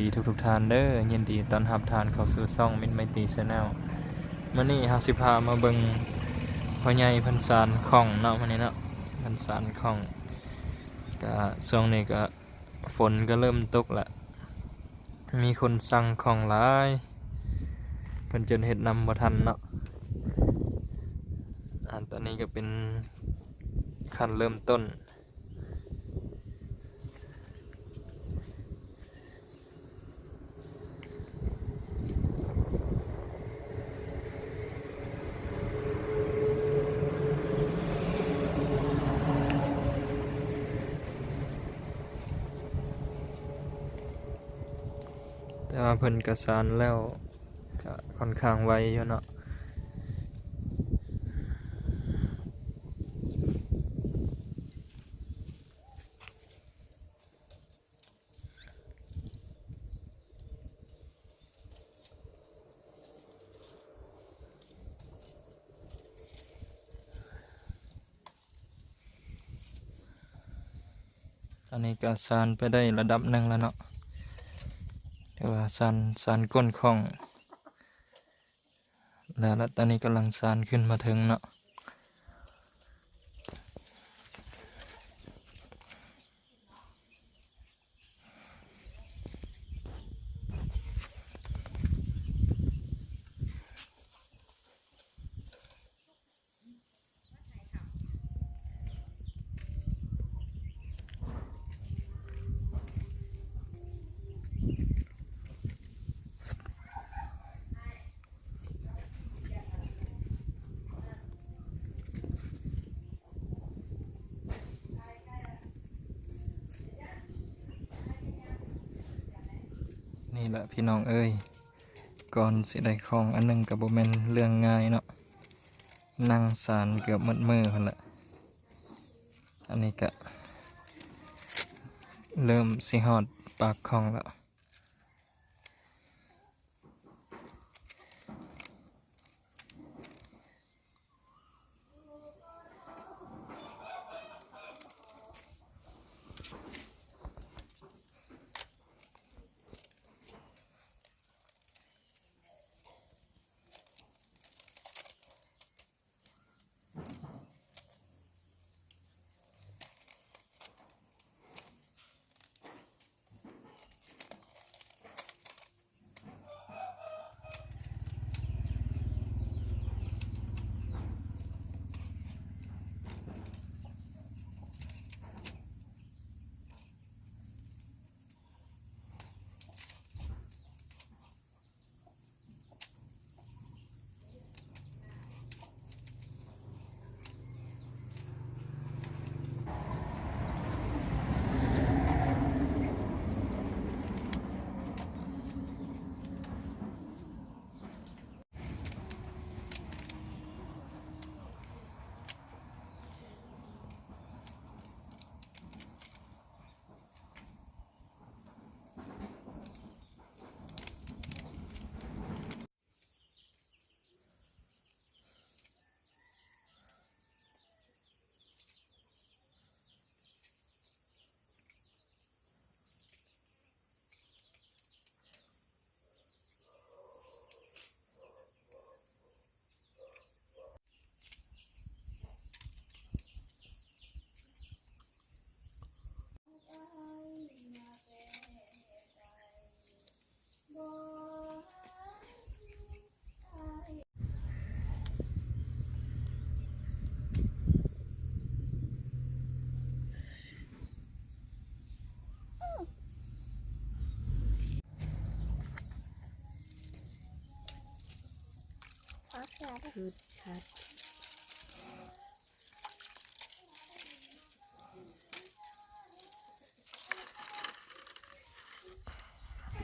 ດີທຸກໆທ່ານເດີ ຍິນດີຕ້ອນຮັບທ່ານເຂົ້າສູ່ຊ່ອງມິດໄມຕີແຊນແນວ. ມື້ນີ້ເຮົາຊິພາມາເບິ່ງພໍ່ໃຫຍ່ເພິ່ນສານຂ້ອງເນາະ ມື້ນີ້ເນາະ ເພິ່ນສານຂ້ອງ. ກະຊ່ວງນີ້ກະຝົນກະເລີ່ມຕົກລະ ມີຄົນສັ່ງຂ້ອງຫຼາຍ ເພິ່ນຈົນເຮັດນຳບໍ່ທັນເນາະ. ອາ ຕອນນີ້ກະເປັນຂັ້ນເລີ່ມຕົ້ນ. ແຕ່ວ່າເພິ່ນກະສານແລ້ວ ກະຂ້ອນຂ້າງໄວຢູ່ເນາະ. ຕອນນີ້ກະສານໄປໄດ້ລະດັບໜຶ່ງແລ້ວເນາະ ຖືວ່າສານ ສານກົ້ນຂ້ອງ ແລ້ວລະ ຕອນນີ້ກຳລັງສານຂຶ້ນມາເທິງເນາະ. ນີ້ລະພີ່ນ້ອງເອີຍ ກ່ອນຊິໄດ້ຂ້ອງອັນໜຶ່ງກະບໍ່ແມ່ນເລື່ອງງ່າຍເນາະ ນັ່ງສານເກືອບໝົດມື້ພຸ້ນລະ. ອັນນີ້ກະເລີ່ມຊິຮອດປາກຂ້ອງລະ.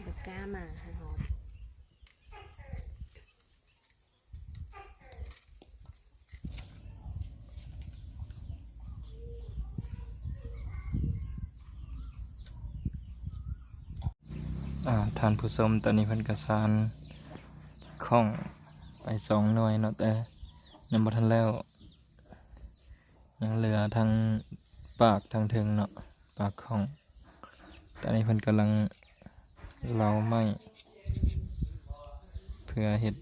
ບໍ່ກ້າມາຫາເຮົາ. ອາ ທ່ານຜູ້ຊົມ ຕອນນີ້ເພິ່ນກະສານຂ້ອງໄປສອງໜ່ວຍເນາະ ແຕ່ຍັງບໍ່ທັນແລ້ວ ຍັງເຫຼືອທັງປາກທັງເທິງເນາະ ປາກຂ້ອງ. ຕອນນີ້ເພິ່ນກຳລັງ ເຫຼົ້າໄມ້ ເພື່ອເຮັດ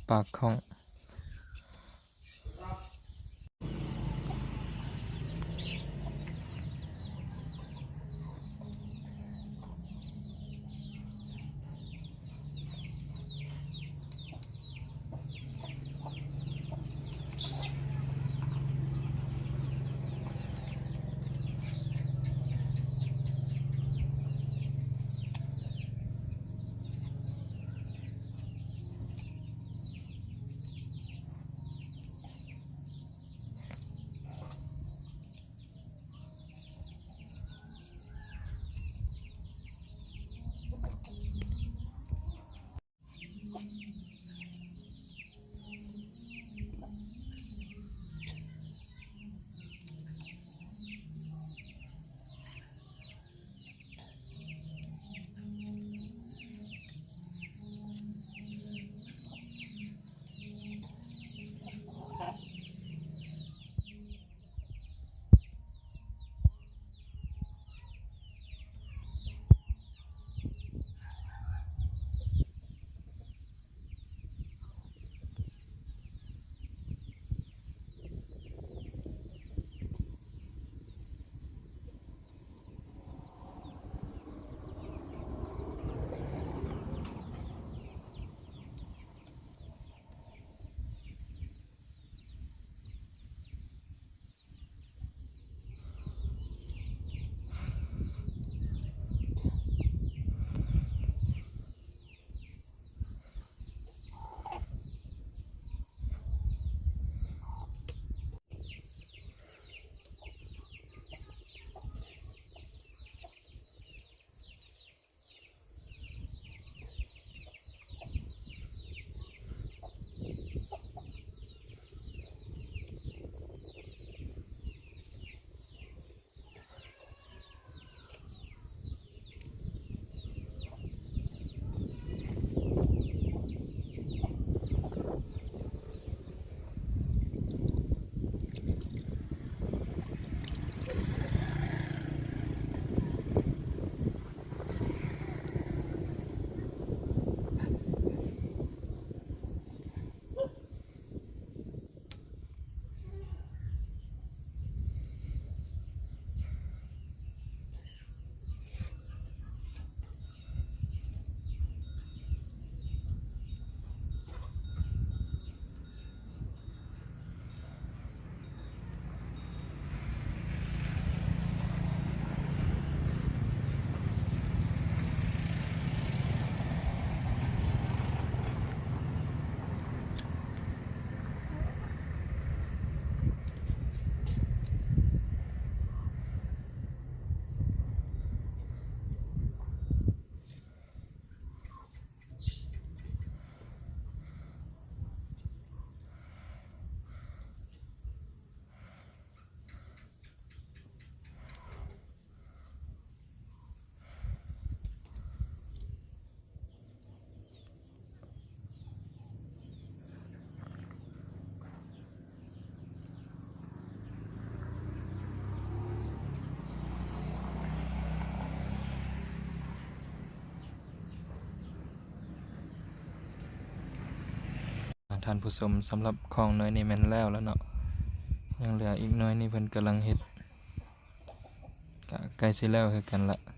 ປາກຂອງ. ທ່ານຜູ້ຊົມ, ສຳລັບຂອງໜ່ວຍນີ້ແມ່ນແລ້ວແລ້ວເນາະ, ຍັງເຫຼືອອີກໜ່ວຍນີ້ເພິ່ນກຳລັງເຮັດ, ກະໃກ້ຊິແລ້ວຄືກັນລະ.